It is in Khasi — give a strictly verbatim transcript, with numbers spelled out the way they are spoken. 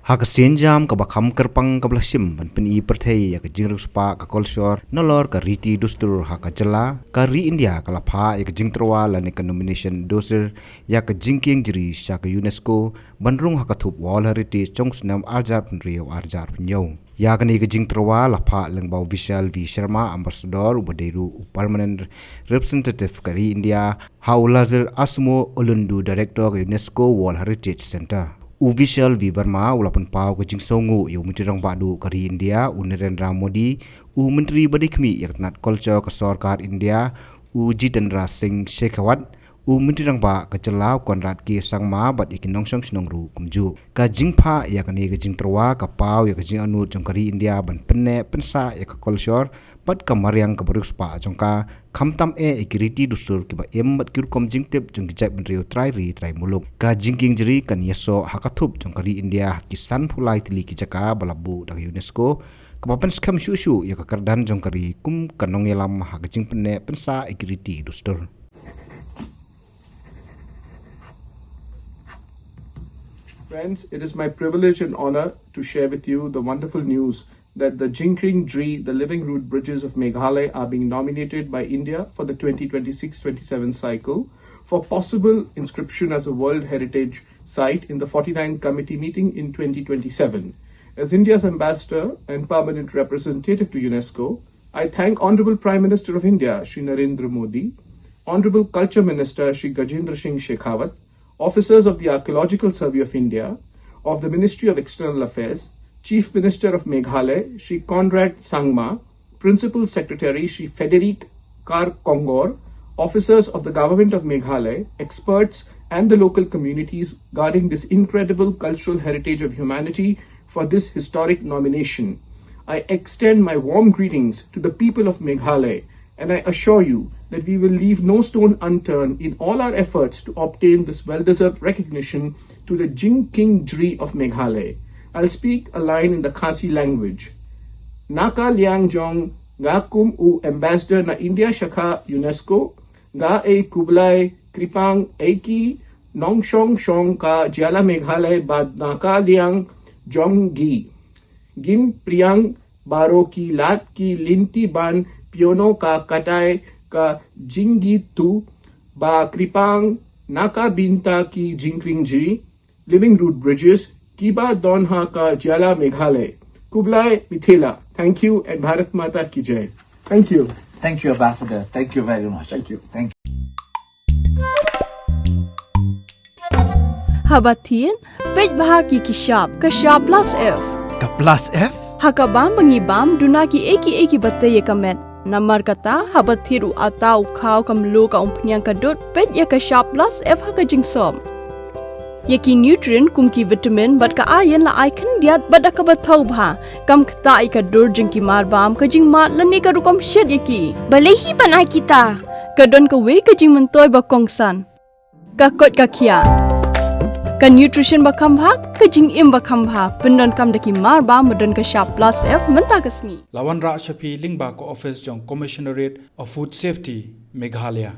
Ha ka sienjam kaba kham kyrpang kaba la shim ban pyni pyrthei ïa ka jingriewspah ka kolshor nalor ka riti dustur ha ka jylla, ka ri India ka la phah ïa ka jingtyrwa lane ka nomination dossier ïa ka jingkieng jri sha ka UNESCO ban rung ha ka thup World Heritage jong u snem arjar pynriew arjar pynïew. Ïa kane ka jingtyrwa la phah lyngba u Vishal V Sharma, Ambassador, uba dei ruh u Permanent Representative ka ri India, ha u Lazarasimo Olundu, Director ka UNESCO World Heritage Centre. U Vishal V Verma u la pynpaw ka jingsngewnguh ïa u Myntri Rangbah Duh ka ri India, u Narendra Modi, u Myntri ba dei khmih ïa ka tnat culture ka sorkar India, u Jitendra Singh Shekhawat, u Myntri Rangbah ka jylla u Conrad K Sangma bad ïa ki nongshong shnong ruh kumjuh. Ka jingphah ïa kane ka jingtyrwa ka paw ïa ka jingangnud jong ka ri India ban pynneh pynsah ïa ka kolshor bad ka mariang kaba riewspah jong ka, khamtam eh ïa ki riti dustur kiba im bad ki rukom jingtip jong ki jaitbynriew trai ri trai muluk. Ka jingkieng jri kan ïasoh ha ka thup jong ka ri India ha ki sanphew lai tylli ki jaka ba la buh da ka UNESCO, kaba pynskhem shuh shuh ïa ka kyrdan jong ka ri kum ka nongïalam ha ka jingpynneh pynsah ïa ki riti dustur. Friends, it is my privilege and honor to share with you the wonderful news that the Jingkring Jri, the Living Root Bridges of Meghalaya, are being nominated by India for the twenty twenty-six twenty-seven cycle for possible inscription as a World Heritage Site in the forty-ninth Committee meeting in twenty twenty-seven. As India's ambassador and permanent representative to UNESCO, I thank Honorable Prime Minister of India, Shri Narendra Modi, Honorable Culture Minister, Shri Gajendra Singh Shekhawat, officers of the Archaeological Survey of India, of the Ministry of External Affairs, Chief Minister of Meghalaya, Shri Conrad Sangma, Principal Secretary Shri Frederick Kar Kongor, officers of the Government of Meghalaya, experts, and the local communities guarding this incredible cultural heritage of humanity for this historic nomination. I extend my warm greetings to the people of Meghalaya, and I assure you that we will leave no stone unturned in all our efforts to obtain this well-deserved recognition to the Jingkring Jri of Meghalaya. I'll speak a line in the Khasi language. Naka liang jong nga kum u ambassador na India shakha UNESCO, nga ei khublei kyrpang ïa ki nongshong shnong ka jylla Meghalaya bad naka liang jong ngi. Ngin pyrshang baroh ki lad ki lynti ban pynïoh ka kata ka jingkyrkhu ba kyrpang na ka bynta ki jingkring jri, living root bridges, kiba don ha ka jylla Meghalaya. Khublei Mithila. Thank you and Bharat Mata ki jai. Thank you. Thank you, Ambassador. Thank you very much. Thank you. Thank you. Haba thied, peit bha ki ki shap, ka shap plus F. Ka plus F? Ha ka bam ba ngi bam, duna ki ei ki ei kiba tei ïa ka met. Namar kata, haba thied u atta u khaw ka mluh ka umphniang ka dud, peit ïa ka shap plus F ha ka jingsop. Ïa ki nutrient kum ki vitamin bad ka iron la ai khyndiat bad da kaba thaw bha. Kam ktah ïa ka dur jong ki marbam, ka jingmad lane ka rukom shet ïa ki. Balei hi ban ai kita? Ka don kawei ka jingmyntoi ba kongsan. Ka koit ka khiah. Ka nutrition ba kham bha, ka jingim ba kham bha. Pyndonkam da ki marbam ba don ka shap plus F mynta ka sngi. La wanrah sha phi lyngba ka office jong Commissionerate of Food Safety, Meghalaya.